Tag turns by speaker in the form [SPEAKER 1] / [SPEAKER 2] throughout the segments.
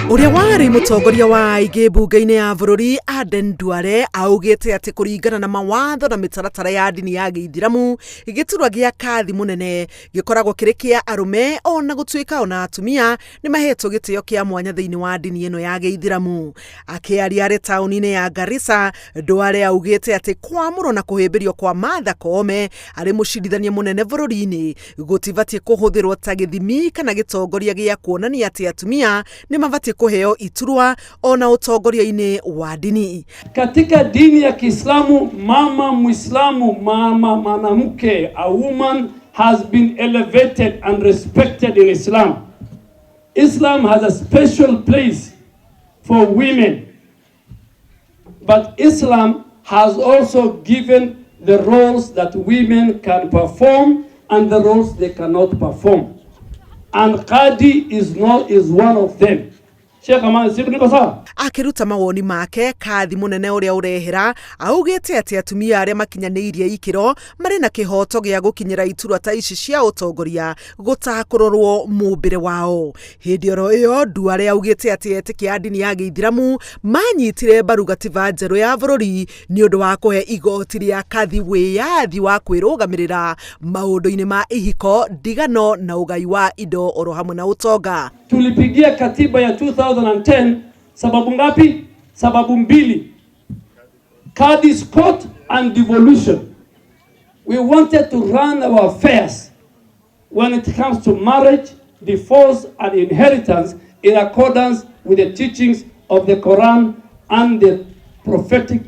[SPEAKER 1] Ũrĩa warĩ mũtongoria wa aingĩ mbunge-inĩ ya bũrũri Aden Duale augĩte atĩ kũringana na mawatho na mĩtaratara ya ndini ya gĩithiramu gĩturwa gĩa kathi mũnene gĩkoragwo kĩrĩ kĩa arũme ona gũtuĩka ona atumia nĩ mahetwo gĩtĩo kĩa mwanya thĩinĩ wa ndini ĩno ya gĩithiramu. Akĩaria arĩ taũni-inĩ ya Garissa, Duale augĩte atĩ kwamũrwo na kũhĩmbĩrio kwa Martha Koome arĩ mũcirithania mũnene bũrũri-inĩ gũtibatiĩ kũhũthĩrwo ta gĩthimi kana gĩtongoria gĩa kuonania atĩ atumia nĩ mabatiĩ kũheo iturwa ona ũtongoria-inĩ wa ndini.
[SPEAKER 2] Katika dini ya Kiislamu, mama Muislamu, mama mwanamke, a woman has been elevated and respected in Islam. Islam has a special place for women. But Islam has also given the roles that women can perform and the roles they cannot perform. And Qadi is not is one of them. Sheikh Amani, si niko sawa?
[SPEAKER 1] Akĩruta mawoni make, kathi mũnene ũrĩa ũrehera augĩte atĩ atumia arĩa makinyanĩirie ikĩro marĩ na kĩhoto gĩa gũkinyĩra iturwa ta ici cia ũtongoria gũtakũrorwo mũmbĩre wao. Hĩndĩ oro ĩyo Duale augĩte atĩ etĩkia a ndini ya gĩithiramu manyitire mbaru gatiba njerũ ya bũrũri nĩ ũndũ wa kũhe igoti rĩa kathi wĩyathi wa kwĩrũgamĩrĩra maũndũ-inĩ ma ihiko, ndigano na ũgai wa indo oro hamwe na ũtonga.
[SPEAKER 2] Tulipigia katiba ya 2010 sababu ngapi? Sababu mbili. Kadhi's Court and devolution. We wanted to run our affairs when it comes to marriage, divorce and inheritance in accordance with the teachings of the Quran and the prophetic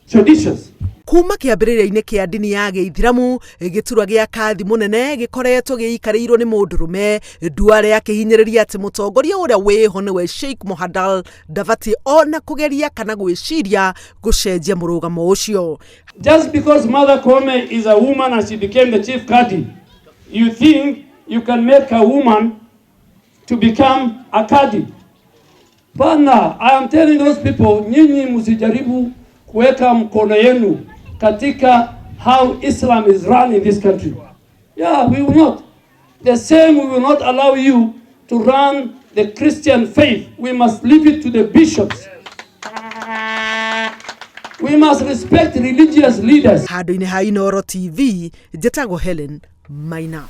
[SPEAKER 2] traditions.
[SPEAKER 1] Kuma kĩambĩrĩria-inĩ kĩa ndini ya gĩithiramu gĩturwa gĩa kathi mũnene gĩkoretwo gĩikarĩirwo nĩ mũndũrũme. Duale akĩhinyĩrĩria atĩ mũtongoria ũrĩa wĩho nĩwe Sheikh Mohammed ndabatiĩ ona kũgeria kana gwĩciria gũcenjia mũrũgamo ũcio.
[SPEAKER 2] Just because Martha Koome is a woman and she became the chief Qadi, you think you can make a woman to become a Qadi? Bana, I am telling those people, nyinyi msijaribu kuweka mkono yenu katika how Islam is run in this country. Yeah, we will not. The same, we will not allow you to run the Christian faith. We must leave it to the bishops. We must respect religious leaders.
[SPEAKER 1] Handũ-inĩ ha Inooro TV, njĩtagwo Helen Maina.